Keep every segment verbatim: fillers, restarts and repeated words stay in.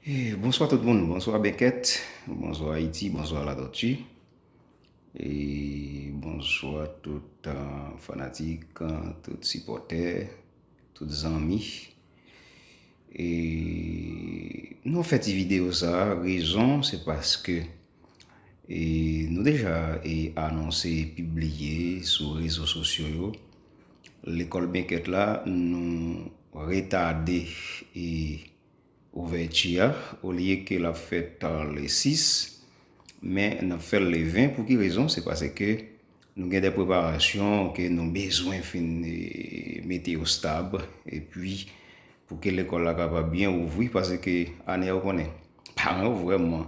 E bonswa tout moun, bonswa Bèkèt, bonswa Ayiti, bonswa Latòti. E bonswa tout, euh, fanatik, euh, tout sipòtè, tout zanmi. E nou fè ti videyo sa, rezon se paske e nou deja e anonse, pibliye sou rezo sosyo yo, lekòl Bèkèt la, nou retade e ouvèti a, olye ke l ap fèt, euh, le sis, men n ap fè l le ven. Pou ki rezon? Se paske nou gen de preparasyon ke nou bezwen fin, e, mete yo stab, epi pou ke lekòl la kapab byen ouvri, paske ane a, ou konnen, paran yo vrèman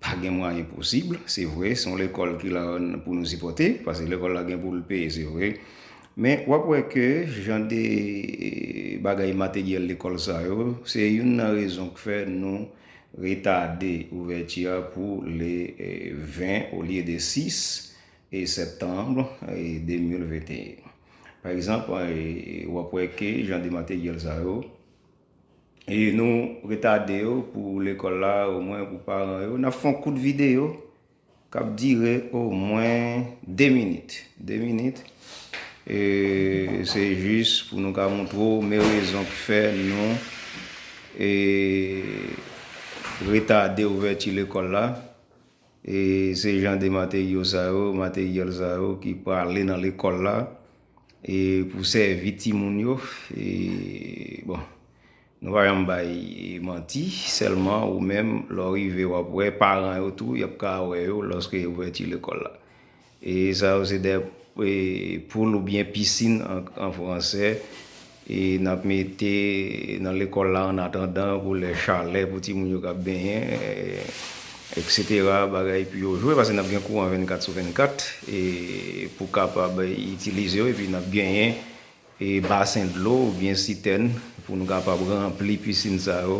pa gen mwayen posib. Se vre, se yon lekòl ki la pou nou sipòte, paske lekòl la gen pou l peye, se vre. Men w ap wè ke jan de bagay, materyèl lekòl sa yo, se youn nan rezon k fè nou retade ouvèti a pou le, eh, ven olye de sis e septanm, eh, de mil venteyen. Pa egzanp, eh, w ap wè ke jan de materyèl sa yo, e nou retade yo pou lekòl la, omwen pou paran yo. N ap fè yon kout videyo k ap dire omwen de minit. De minit. E se jis pou nou ka montre w men rezon ki fè nou, e, retade ouvèti lekòl la. E se jan de materyo sa yo, materyèl sa yo ki prale nan lekòl la, e pou sèvi timoun yo. E, bon, nou pa janm bay manti, sèlman ou menm, lè w rive, w ap wè, paran yo tou, y ap ka wè yo lòske ouvèti lekòl la. E sa yo se de, e, poul oubyen pisin an, an fransè. E n ap mete nan lekòl la an atandan pou lè chalè, pou timoun yo k ap benyen, e, etsetera, bagay pou yo jwe, paske n ap gen kouran vennkat sou vennkat, e pou kapab itilize yo, epi n ap genyen, e, basen dlo oubyen sitèn pou nou kapab ranpli pisin sa yo,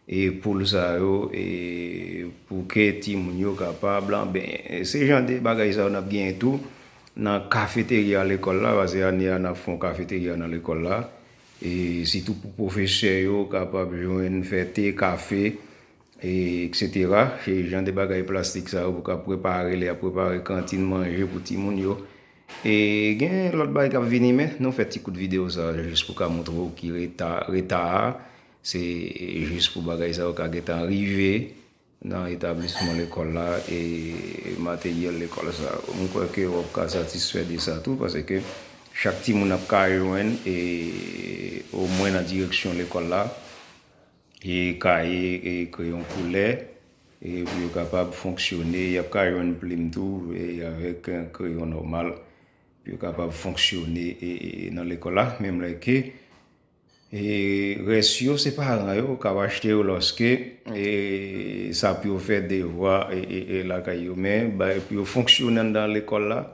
e, poul sa yo, e, pou ke timoun yo kapab benyen. E se jan de bagay sa yo n ap genyen tou nan kafeterya lekòl la, paske ane a n ap fè yon kafeterya nan lekòl la, e sitou pou pwofesè yo kapab jwenn fè te, kafe, e etsetera. E jan de bagay plastik sa yo pou ka prepare, lè y ap prepare kantin manje pou timoun yo. E gen lòt bagay k ap vini, men nou fè ti kout videyo sa jis pou ka montre w ki reta, reta a. Se jis pou bagay sa yo ka gentan rive nan etablisman lekòl la e materyèl lekòl sa yo. M kwè ke w ap ka satisfè de sa tou, paske chak timoun ap ka jwenn, e omwen nan direksyon lekòl la, e kaye, e kreyon koulè, e pou yo kapab fonksyone. Y ap ka jwenn plim tou, e avèk, e, kreyon nòmal, pou yo kapab fonksyone, e, e, nan lekòl la, menm lè ke, e, rès yo, se paran yo k ap achte yo lòske, e, sa pou yo fè devwa, e, e, e, lakay yo. Men, bay, pou yo fonksyone anndan lekòl la,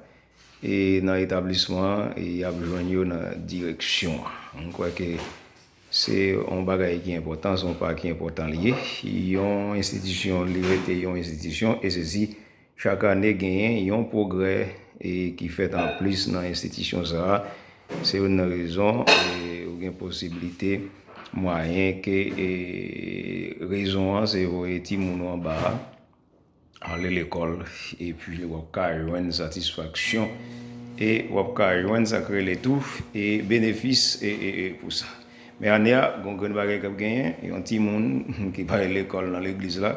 e, nan etablisman an, e, y ap jwenn yo nan direksyon an. M kwè ke se yon bagay ki enpòtan, se yon pa ki enpòtan li ye. Yon enstitisyon, li rete yon enstitisyon, e se si chak ane genyen yon pwogrè, e, ki fèt anplis nan enstitisyon sa a. Se youn nan rezon, e, ou gen posiblite, mwayen ke, e, rezon an se voye timoun ou anba a, ale lekòl, epi w ap ka jwenn satisfaksyon, e w ap ka jwenn sa k rele tou, e benefis, e, e, e pou sa. Men ane a, gon grenn bagay k ap genyen, yon timoun ki pa al lekòl nan legliz la,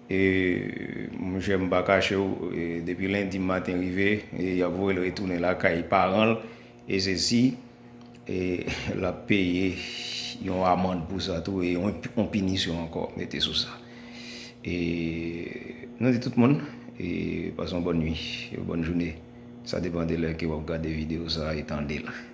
e, monchè, m pa kache w, e, depi lendi maten rive, e, y ap voye l retounen lakay paran l, e se si, e, l ap peye yon amann pou sa tou, e yon, yon pinisyon ankò mete sou sa. E nou di tout moun, e, pase yon bòn nuit, yon bòn jounen. Sa depann de lè ke w ap gade videyo sa a e tande l.